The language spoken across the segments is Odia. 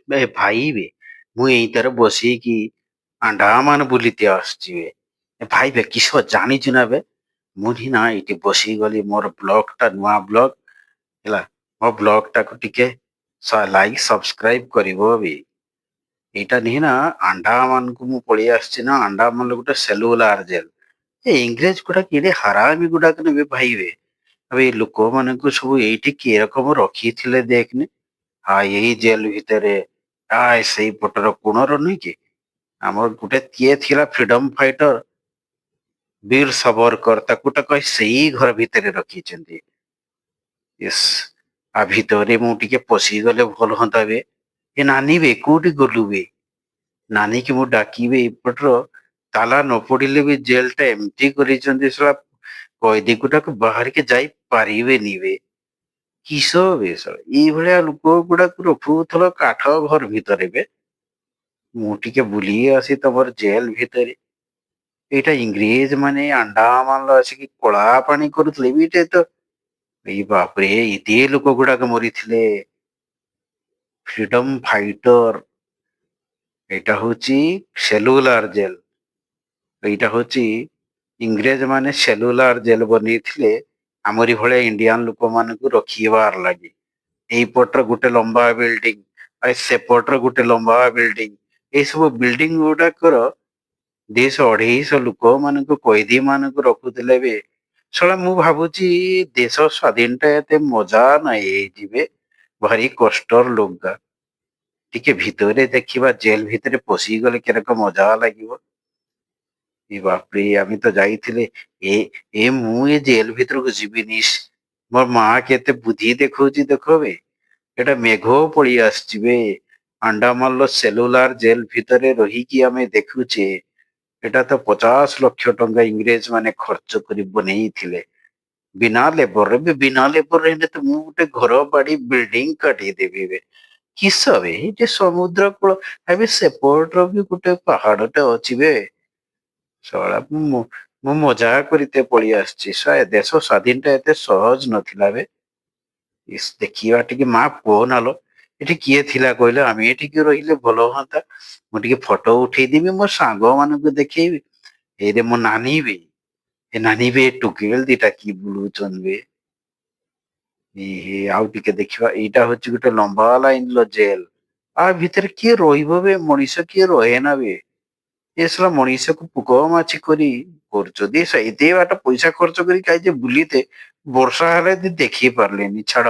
ବେ ଭାଇ ବେ, ମୁଁ ଏଇତାର ବସିକି ଆଣ୍ଡାମାନ ବୁଲିତେ ଆସୁଛି ବେ। ଏ ଭାଇ ବେ, କିସ ଜାଣିଛୁ ନା ବେ? ମୁଁ ନା ଏଇଠି ବସିଗଲି। ମୋର ବ୍ଲଗ ଟା ନୂଆ ବ୍ଲଗ ହେଲା। ମୋ ବ୍ଲଗ ଟାକୁ ଟିକେ ଲାଇକ୍ ସବସ୍କ୍ରାଇବ କରିବ ବି। ଏଇଟା ନୁହେଁ ନା, ଆଣ୍ଡାମାନକୁ ମୁଁ ପଳେଇ ଆସିଛି ନା, ଆଣ୍ଡାମାନ ଗୋଟେ ସେଲୁଲାର ଜେଲ। ଏ ଇଂରେଜ ଗୁଡାକ ଏଡେ ହାରାମି ଗୁଡାକ ନେବେ ଭାଇ ବେ। ଏବେ ଏଇ ଲୋକମାନଙ୍କୁ ସବୁ ଏଇଠି କି ରକମ ରଖିଥିଲେ ଦେଖନି। ଆ ଏଇ ଜେଲ ଭିତରେ ଆ ସେଇ ପଟର କୋଣର ନୁହେଁ କି, ଆମର ଗୋଟେ କିଏ ଥିଲା ଫ୍ରିଡମ ଫାଇଟର ବୀର ସାବରକର, ତାକୁ ଟାକୁ ସେଇ ଘର ଭିତରେ ରଖିଛନ୍ତି। ଇସ୍, ଆ ଭିତରେ ମୁଁ ଟିକେ ପଶିଗଲେ ଭଲ ହୁଅନ୍ତା ବେ। ଏ ନାନୀ ବେ, କୋଉଠି ଗଲୁ ବେ? ନାନୀ କି ମୁଁ ଡାକିବି। ଏପଟର ତାଲା ନ ପଡିଲେ ବି ଜେଲ ଟା ଏମିତି କରିଛନ୍ତି, ଶଳା କଏଦୀ ଗୁଡାକ ବାହାରିକି ଯାଇ ପାରିବେନି ବେ। କିସ ବେ ଶଳା, ଏଇଭଳିଆ ଲୋକ ଗୁଡାକୁ ରଖୁଥିଲ କାଠ ଘର ଭିତରେ ବେ? ମୁଁ ଟିକେ ବୁଲି ଆସି ତମର ଜେଲ ଭିତରେ। ଏଇଟା ଇଂରେଜ ମାନେ ଆଣ୍ଡାମାନର ଆସିକି କଳା ପାଣି କରୁଥିଲେ ବି। ଏଇଟା ତ ଏଇ ବାପରେ, ଏତେ ଲୋକ ଗୁଡାକ ମରିଥିଲେ, ଫ୍ରିଡମ ଫାଇଟର। ଏଇଟା ହଉଛି ସେଲୁଲାର ଜେଲ। ଏଇଟା ହଉଛି ଇଂରେଜ ମାନେ ସେଲୁଲାର ଜେଲ ବନେଇଥିଲେ ଆମରି ଭଳିଆ ଇଣ୍ଡିଆନ ଲୋକମାନଙ୍କୁ ରଖିବାର ଲାଗି। ଏଇପଟର ଗୋଟେ ଲମ୍ବା ବିଲ୍ଡିଂ ଆଉ ସେପଟର ଗୋଟେ ଲମ୍ବା ବିଲ୍ଡିଂ, ଏଇ ସବୁ ବିଲ୍ଡିଂ ଗୁଡାକର 200 250 ଲୋକମାନଙ୍କୁ, କଏଦୀ ମାନଙ୍କୁ ରଖୁଥିଲେ ବି। ଶଳା, ମୁଁ ଭାବୁଛି ଦେଶ ସ୍ୱାଧୀନଟା ଏତେ ମଜା ନାଇଁ ହେଇଯିବେ, ଭାରି କଷ୍ଟର ଲୁଗା। ଟିକେ ଭିତରେ ଦେଖିବା, ଜେଲ ଭିତରେ ପଶିଗଲେ କେରକ ମଜା ଲାଗିବ। ଏ ବାପରେ, ଆମେ ତ ଯାଇଥିଲେ। ଏ ଏ ମୁଁ ଏ ଜେଲ ଭିତରକୁ ଯିବିନି। ମୋ ମା କେତେ ବୁଦ୍ଧି ଦେଖଉଛି ଦେଖ ବେ। ଏଟା ମେଘ ପଳେଇ ଆସିଛି ବେ। ଆଣ୍ଡାମାନର ସେଲୁଲାର ଜେଲ ଭିତରେ ରହିକି ଆମେ ଦେଖୁଛେ। ଏଟା ତ 50 ଲକ୍ଷ ଟଙ୍କା ଇଂରେଜ ମାନେ ଖର୍ଚ୍ଚ କରି ବନେଇଥିଲେ ବିନା ଲେବରରେ ବି। ବିନା ଲେବରରେ ହେଲେ ତ ମୁଁ ଗୋଟେ ଘର ବାଡି ବିଲ୍ଡିଂ କାଢିଦେବି ବେ। କିସ ବେ, ଏଇଠି ସମୁଦ୍ର କୂଳ ଏବେ, ସେପଟର ବି ଗୋଟେ ପାହାଡଟେ ଅଛି ବେ। ଶଳା, ମୁଁ ମଜା କରିତେ ପଳେଇ ଆସିଛି। ଶଳା, ଦେଶ ସ୍ୱାଧୀନଟା ଏତେ ସହଜ ନଥିଲା ବେ। ଇସ୍, ଦେଖିବା ଟିକେ। ମା ପୁଅ ନାଲୋ, ଏଠି କିଏ ଥିଲା କହିଲେ? ଆମେ ଏଠିକି ରହିଲେ ଭଲ ହୁଅନ୍ତା। ମୁଁ ଟିକେ ଫଟୋ ଉଠେଇଦେବି, ମୋ ସାଙ୍ଗ ମାନଙ୍କୁ ଦେଖେଇବି। ଏଇରେ ମୋ ନାନୀ ବେ, ଏ ନାନୀ ବେ, ଟୁକେଲ ଦିଟା କି ବୁଲୁଛନ୍ତି ବେ। ଏ ଆଉ ଟିକେ ଦେଖିବା। ଏଇଟା ହଉଛି ଗୋଟେ ଲମ୍ବା ଲାଇନ ର ଜେଲ। ଆ ଭିତରେ କିଏ ରହିବ ବେ? ମଣିଷ କିଏ ରହେ ନା ବେ। ଏ ଶଳା ମଣିଷକୁ ପୋକ ମାଛି କରି କରୁଛନ୍ତି। ଏତେ ବାଟ ପଇସା ଖର୍ଚ୍ଚ କରି କାହିଁ ବୁଲିତେ, ବର୍ଷା ହେଲେ ଦେଖି ପାରିଲେନି। ଛାଡ,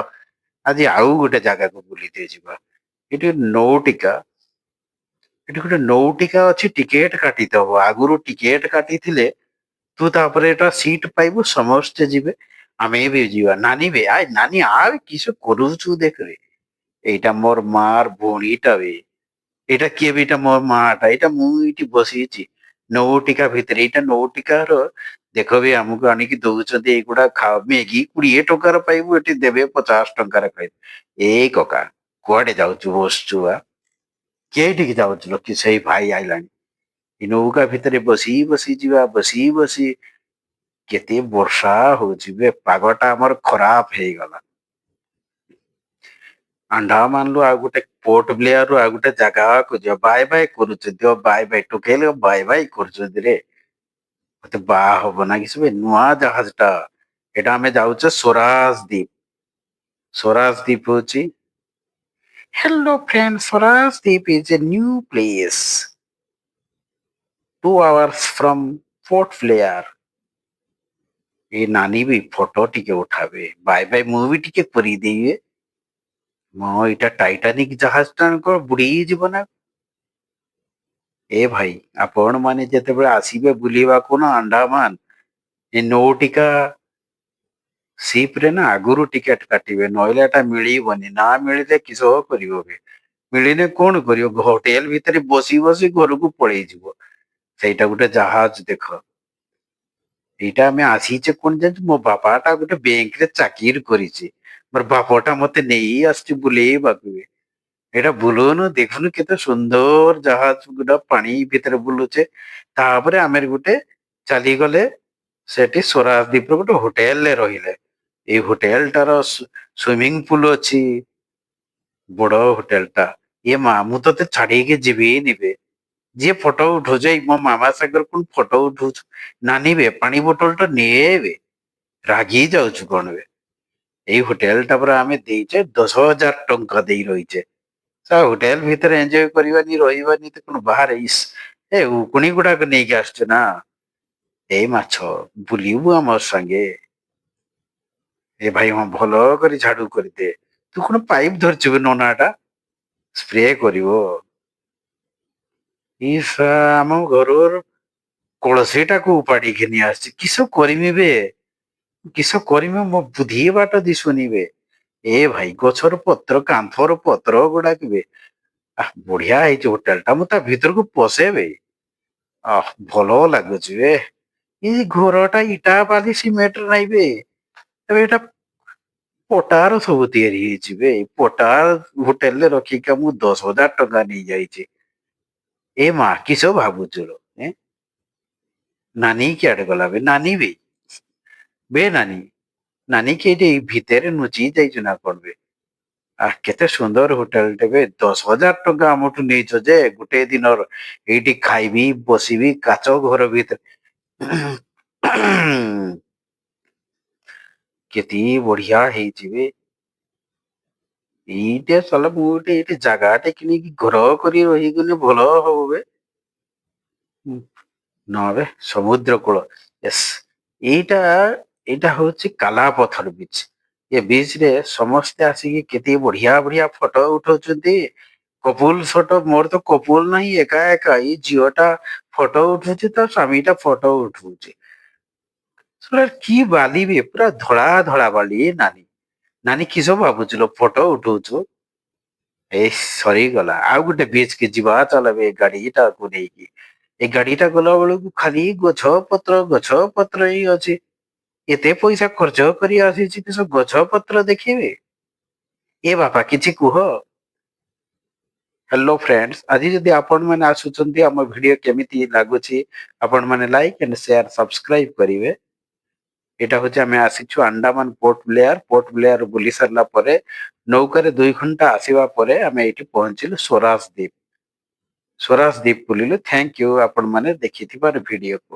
ଆଜି ଆଉ ଗୋଟେ ଜାଗାକୁ ବୁଲିତେ ଯିବା। ଏଠି ନୌଟିକା, ଏଠି ଗୋଟେ ନୌଟିକା ଅଛି। ଟିକେଟ କାଟିଦବ ଆଗରୁ। ଟିକେଟ କାଟିଥିଲେ ତୁ ତାପରେ ଏଟା ସିଟ ପାଇବୁ। ସମସ୍ତେ ଯିବେ, ଆମେ ବି ଯିବା। ନାନୀ ବେ, ଆୟ ନାନୀ ଆ, କିସ କରୁଛୁ ଦେଖ ବେ। ଏଇଟା ମୋର ମାର ଭଉଣୀଟା ବେ। ଏଇଟା କିଏ ବି? ଏଇଟା ମୋ ମାଟା। ଏଇଟା ମୁଁ ଏଇଠି ବସିଛି ନୌଟିକା ଭିତରେ। ଏଇଟା ନୌଟିକାର ଦେଖ ବି, ଆମକୁ ଆଣିକି ଦଉଛନ୍ତି ଏଇଗୁଡା ଖାଅ। ମ୍ୟାଗି 20 ଟଙ୍କାର ପାଇବୁ, ଏଠି ଦେବେ 50 ଟଙ୍କାର ଖାଇବୁ। ଏଇ କକା, କୁଆଡେ ଯାଉଛୁ, ବସଛୁ ଆ? କେଇଠିକି ଯାଉଛୁ ଲୋ? କି ସେଇ ଭାଇ ଆଇଲାଣି। ଏ ନୌକା ଭିତରେ ବସି ବସି ଯିବା, ବସି ବସି। କେତେ ବର୍ଷା ହଉଛି ବେ, ପାଗଟା ଆମର ଖରାପ ହେଇଗଲା। ଆଣ୍ଡାମାନରୁ ଆଉ ଗୋଟେ ପୋର୍ଟ ବ୍ଲେୟାରରୁ ଆଉ ଗୋଟେ ଜାଗାକୁ ଯିବା। ବାଏ ବାଏ କରୁଛନ୍ତି, ବାଏ ବାଏ ଟୋକେଇଲେ, ବାଏ ବାଏ କରୁଛନ୍ତି ରେ। ମତେ ବାହା ହବ ନା କିଛି ବେ। ନୂଆ ଜାହାଜଟା ଏଇଟା। ଆମେ ଯାଉଛେ ସ୍ୱରାଜ ଦ୍ୱୀପ। ସ୍ୱରାଜ ଦ୍ୱୀପ ହଉଛି। Hello friend, Swaraj Dweep is a new place, 2 hours from Port Blair. ଏ ନାନୀ ବି ଫଟୋ ଟିକେ ଉଠାବେ। ବାଏ ବାଏ ମୁଁ ବି ଟିକେ କରିଦେଇବେ। ମୋ ଏଇଟା ଟାଇଟାନିକ ଜାହାଜଟା କଣ ବୁଡି ଯିବ ନା? ଏ ଭାଇ, ଆପଣ ମାନେ ଯେତେବେଳେ ଆସିବେ ବୁଲିବାକୁ ନା ଆଣ୍ଡାମାନ, ଏ ନୌଟିକା ସିପରେ ନା ଆଗରୁ ଟିକେଟ କାଟିବେ, ନହେଲେ ଏଟା ମିଳିବନି। ନା ମିଳିଲେ କିସ କରିବ ବେ? ମିଳିଲେ କଣ କରିବ? ହୋଟେଲ ଭିତରେ ବସି ବସି ଘରକୁ ପଳେଇ ଯିବ। ସେଇଟା ଗୋଟେ ଜାହାଜ ଦେଖ। ଏଇଟା ଆମେ ଆସିଛେ କଣ ଜାଣିଛୁ? ମୋ ବାପାଟା ଗୋଟେ ବ୍ୟାଙ୍କରେ ଚାକିରି କରିଛି। ମୋର ବାପଟା ମତେ ନେଇ ଆସିଛି ବୁଲେଇବାକୁ। ଏଇଟା ବୁଲଉନୁ, ଦେଖୁନୁ କେତେ ସୁନ୍ଦର ଜାହାଜ ଗୁଡା ପାଣି ଭିତରେ ବୁଲୁଛେ। ତାପରେ ଆମେ ଗୋଟେ ଚାଲିଗଲେ ସେଠି ସ୍ୱରାଜ ଦ୍ୱୀପର ଗୋଟେ ହୋଟେଲରେ ରହିଲେ। ଏଇ ହୋଟେଲଟାର ସୁଇମିଂ ପୁଲ ଅଛି, ବଡ ହୋଟେଲଟା। ଏ ମା, ମୁଁ ତତେ ଛାଡିକି ଯିବିନି ବେ। ଯିଏ ଫଟୋ ଉଠଉଛି, ଏଇ ମୋ ମାମା ସାଙ୍ଗରେ କଣ ଫଟୋ ଉଠଉଛୁ? ନାନୀ ବେ, ପାଣି ବୋଟଲ ଟା ନେ ବେ। ରାଗି ଯାଉଛୁ କଣ ବେ? ଏଇ ହୋଟେଲ ଟା ପୁରା ଆମେ ଦେଇଛେ, 10,000 ଟଙ୍କା ଦେଇ ରହିଛେ। ହୋଟେଲ ଭିତରେ ଏନ୍ଜୟ କରିବାନି, ରହିବାନି ତ କଣ ବାହାରେ? ଇସ୍, ଏ ଉକୁଣି ଗୁଡାକ ନେଇକି ଆସୁଛୁ ନା? ଏଇ ମାଛ, ବୁଲିବୁ ଆମ ସାଙ୍ଗେ? ଏ ଭାଇ, ହଁ, ଭଲ କରି ଝାଡୁ କରିଦେ। ତୁ କଣ ପାଇପ ଧରିଛୁ ବେ? ନନାଟା ସ୍ପ୍ରେ କରିବ। ଇସା, ଆମ ଘରର କଳସୀଟାକୁ ଉପାଡିକି ନେଇ ଆସିଛି। କିସ କରିମି ବେ, କିସ କରିମି? ମୋ ବୁଦ୍ଧି ବାଟ ଦିଶୁନି ବେ। ଏ ଭାଇ, ଗଛର ପତ୍ର, କାନ୍ଥର ପତ୍ର ଗୁଡାକ ବେ। ଆଃ, ବଢିଆ ହେଇଛି ହୋଟେଲ ଟା। ମୁଁ ତା ଭିତରକୁ ପଶେ ବେ। ଆଃ, ଭଲ ଲାଗୁଛି ବେ। ଏଇ ଘରଟା ଇଟା ବାଲି ସିମେଣ୍ଟ ନାଇଁ ବେ। ଏବେ ଏଇଟା ପଟାର ସବୁ ତିଆରି ହେଇଛି ବେ। ପଟା ହୋଟେଲରେ ରଖିକି ମୁଁ 10,000 ଟଙ୍କା ନେଇଯାଇଛି। ଏ ମା, କିସ ଭାବୁଛୁ ଲୋ? ଏଁ, ନାନୀ କିଆଡେ ଗଲା ବେ? ନାନୀ ବେ, ବେ ନାନୀ, ନାନୀ କି ଏଇଠି ଭିତରେ ଲୁଚି ଯାଇଛୁ ନା କଣ ବେ? ଆ, କେତେ ସୁନ୍ଦର ହୋଟେଲଟେ ବେ। 10,000 ଟଙ୍କା ଆମଠୁ ନେଇଛ ଯେ ଗୋଟେ ଦିନର। ଏଇଠି ଖାଇବି, ବସିବି କାଚ ଘର ଭିତରେ। କେତେ ବଢିଆ ହେଇଛି ବେ ଏଇଟା। ସାଲା, ମୁଁ ଗୋଟେ ଏଇଠି ଜାଗାଟେ କିଣିକି ଘର କରି ରହିଗଲେ ଭଲ ହବ ବେ। ନା ବେ, ସମୁଦ୍ର କୂଳ। ଏସ୍, ଏଇଟା ହଉଛି କାଲାପଥର ବିଚ୍। ଏ ବିଚ୍ ରେ ସମସ୍ତେ ଆସିକି କେତେ ବଢିଆ ବଢିଆ ଫଟୋ ଉଠଉଛନ୍ତି, କପୁଲ ଫଟୋ। ମୋର ତ କପୁଲ ନାହିଁ, ଏକା ଏକା। ଏଇ ଝିଅଟା ଫଟୋ ଉଠଉଛି, ତା ସ୍ୱାମୀଟା ଫଟୋ ଉଠଉଛି। ଶଳା, କି ବାଲି ବେ, ପୁରା ଧଳା ଧଳା ବାଲି। ଏ ନାନୀ, ନାନୀ, କିସ ଭାବୁଛୁ ଲୋ ଫଟୋ ଉଠଉଛୁ? ଏ ସରିଗଲା, ଆଉ ଗୋଟେ ବିଚ୍ କି ଯିବା ଚାଲ ବେ ଗାଡିଟାକୁ ନେଇକି। ଏ ଗାଡିଟା ଗଲା ବେଳକୁ ଖାଲି ଗଛ ପତ୍ର, ଗଛ ପତ୍ର ହିଁ ଅଛି। ଏତେ ପଇସା ଖର୍ଚ୍ଚ କରି ଆସିଛି, କିସ ଗଛ ପତ୍ର ଦେଖିବେ? ଏ ବାପା, କିଛି କୁହ। ହ୍ୟାଲୋ ଫ୍ରେଣ୍ଡସ୍, ଆଜି ଯଦି ଆପଣମାନେ ଆସୁଛନ୍ତି, ଆମ ଭିଡିଓ କେମିତି ଲାଗୁଛି, ଆପଣମାନେ ଲାଇକ୍ ଆଣ୍ଡ ସେୟାର, ସବସ୍କ୍ରାଇବ କରିବେ। ଏଇଟା ହଉଛି ଆମେ ଆସିଛୁ Andaman port Blair. Port Blair ବୁଲି ସାରିଲା ପରେ, ନୌକାରେ 2 ଘଣ୍ଟା ଆସିବା ପରେ ଆମେ ଏଇଠି ପହଞ୍ଚିଲୁ ସ୍ୱରାଜ ଦ୍ୱୀପ। ସ୍ୱରାଜ ଦ୍ୱୀପ ବୁଲିଲୁ। Thank you ଆପଣମାନେ ଦେଖିଥିବାର ଭିଡିଓକୁ।